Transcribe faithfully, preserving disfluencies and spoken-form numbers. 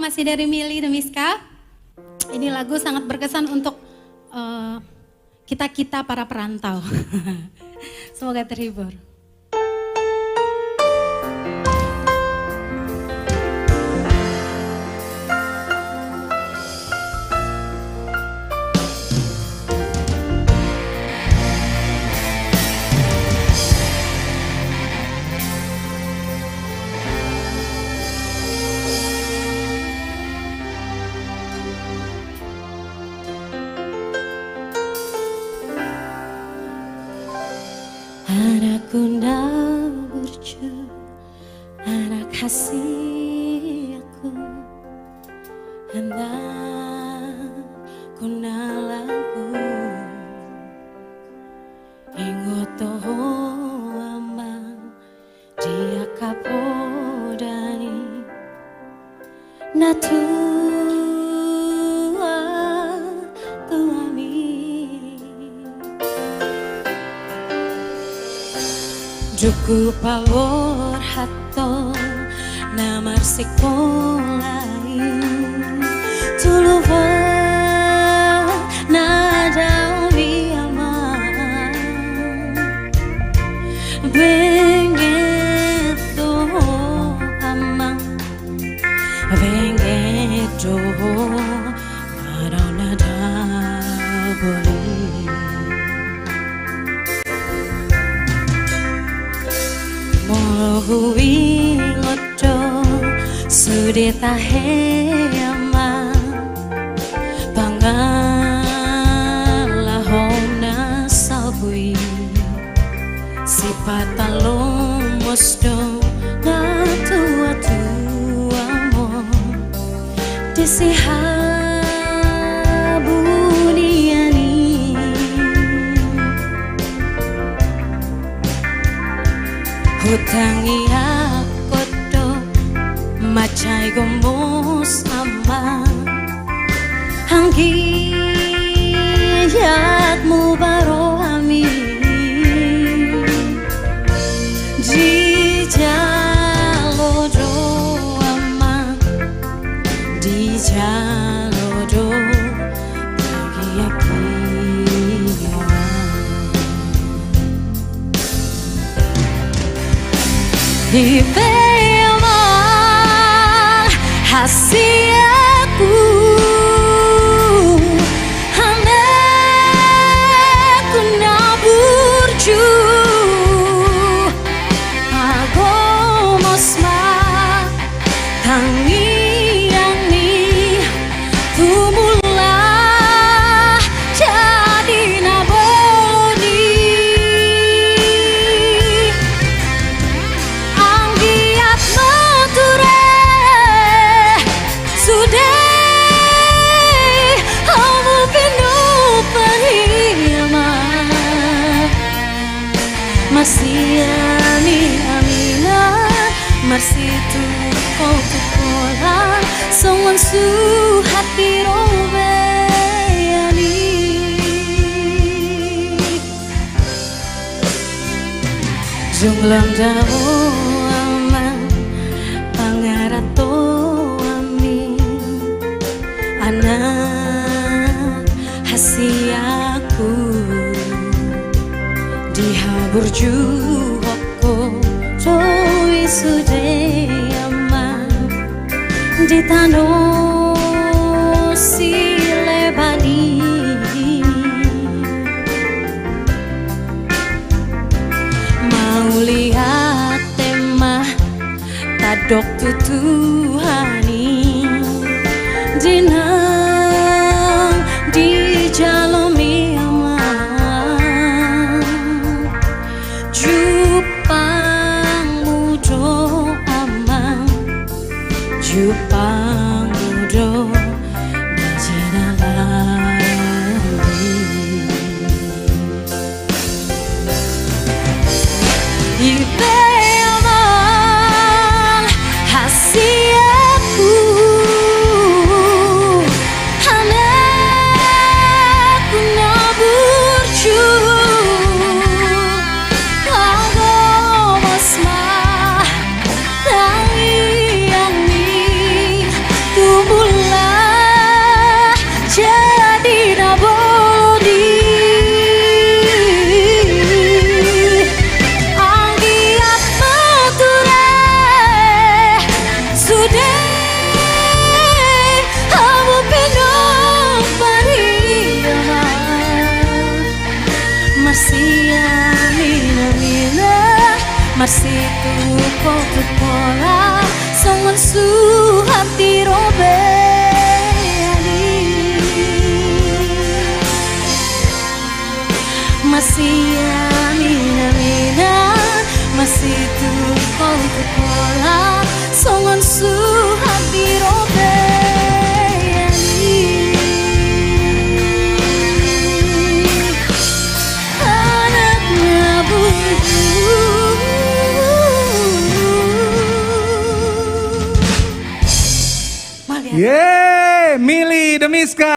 Masih dari Mili Demiska. Ini lagu sangat berkesan untuk, eh, kita-kita para perantau. Semoga terhibur. Anakku na burju, anak hasianku, anakku na lagu. Ingot do ho, Amang, di angka poda i na tuatua i. Dung hupaborhat do na marsikola i, tu lomo na dao i, Amang. Benget do ho, Amang, benget do ho, manang na dabo i. Molo huingot do sude tahe, Amang, pangalaho na salpu i, sipata lomos do natuatuam on di sihabunian i. Hutangiangkon do mansai gomos, Amang, anggiat muba roham i. Dijalo do, Amang, dijalo do, bagian. Ipe, Amang, hasianku, anakku na burju, pagomos ma tangiang ni tumula jadi na bolon i. Anggiat ma ture sude hamu pinompar i, Amang. Marsiamiamian, marsitungkoltungkolan, songon suhat di robean i. Jumlam dao, Amang, pangarantoan i, anak hasianku, dihaburjuhon ho do i sude, Amang, di tano sileban i. Mauliate ma tadok tu Tuhan i, di naung dijalo mi, Amang. Jumpangmu do, Amang, jumpangmu do na jinalahi. Ipe, Amang, hasianku, anakku na burju, pagomos ma tangiang ni tu Situngkol tu pola songon suhat di robean i. Masiaminaminan, masituhol tu pola songon suhat di robean i. Anak na bulbul. Mauliate. Ye, Mili Demiska.